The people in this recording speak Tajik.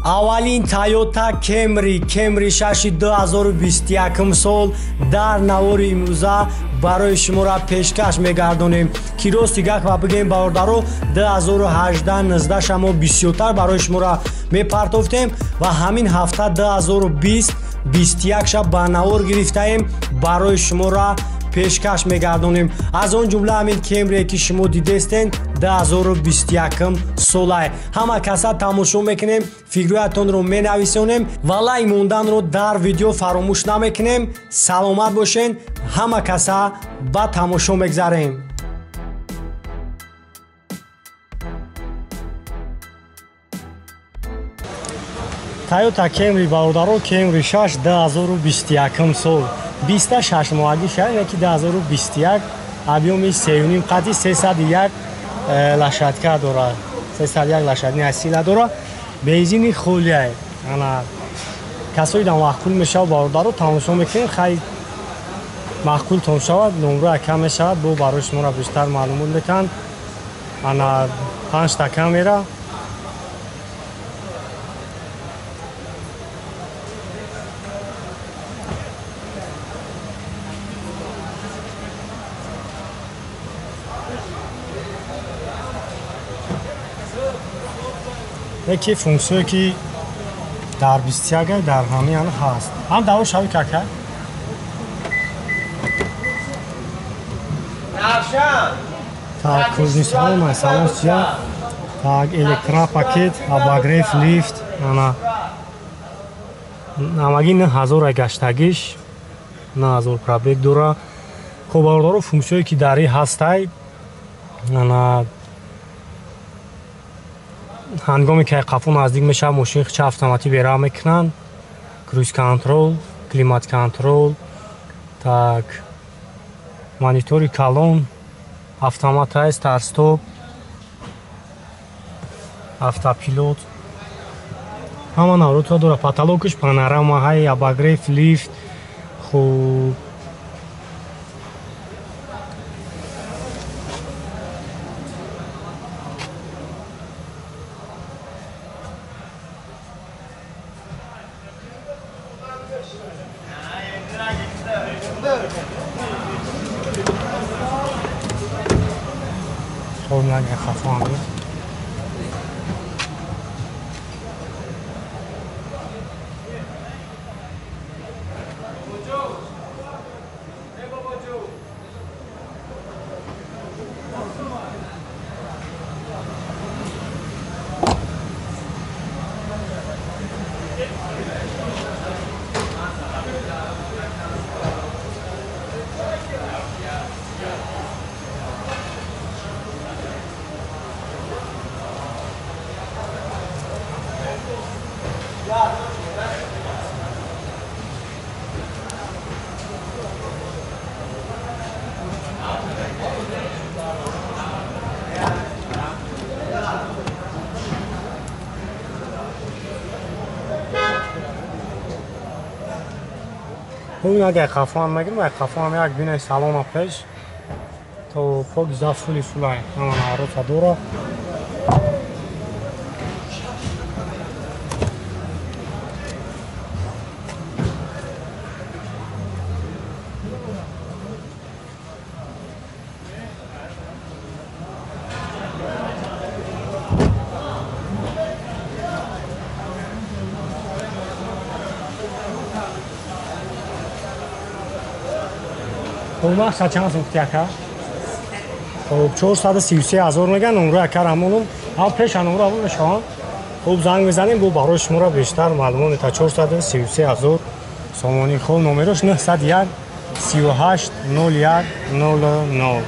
Аввалин Toyota Camry, Camry 6 2021 сол дар навори имрӯза барои шуморо пешкаш мегардонем, ки рости гап ва бигем бародаро 2018-19 шамо бисёртар барои шуморо мепартофтем ва ҳамин ҳафта 2020-21 ша ба навор гирифтаем барои шуморо пешкаш мегардонем. Аз он ҷумла ҳамин Camry ки шумо дидестен 2021 солае. Ҳама каса тамошо мекунем, фикрҳоятонро менависонем ва лайк монданро дар видео фаромӯш намекунем. Саломат бошен, ҳама каса ба тамошо мегзарем. Toyota Camry бародаро, Camry 6 2021 сол. 26 моҳагӣ шавад, ки 2021 объёми 3.5 қади 301 лошадка дорад, 301 лошадиная сила дорад, бензини холия. Ана касои дар маъқул мешавад бародаро, тамошо мекунем, хай маъқултон шавад, номро кам мешавад, бо барои шуморо бештар маълумот метаҳанд. Ана 5 та камера. Яке функсияе ки дар 21 дар ҳамин ҳаст. Ҳам даво шави кака. Так, кузни салон, салон сия. Так, электропакет, обогрев, лифт, ана. Намаги 9000 гаштагиш, 9000 пробег дора. Хоб бародаро, функсияе ки дар ин ҳастай, ана ҳангоме ки қафо наздик мешавад, мошин хича автоматӣ бера мекунанд. Круиз контрол, климат контрол, так монитори калон, автомат аст, старт-стоп, автопилот, ҳама навротро дорад. Потолокаш панорама ҳай, обогрев, лифт. Хуб, агар қафоам мегирм, агар қафоам як бинаи салона пеш то пок за фули фулай ҳама наврота дора. Хуб, чанд сум ака? Хуб, 433 ҳазор меган, номро ака рамонум. Ҳам пеша номро або мешавам. Хуб, занг мезанем, бо барои шуморо бештар маълумот мета. 433 ҳазор сомонӣ. Хуб, номерош 901 38 01 00.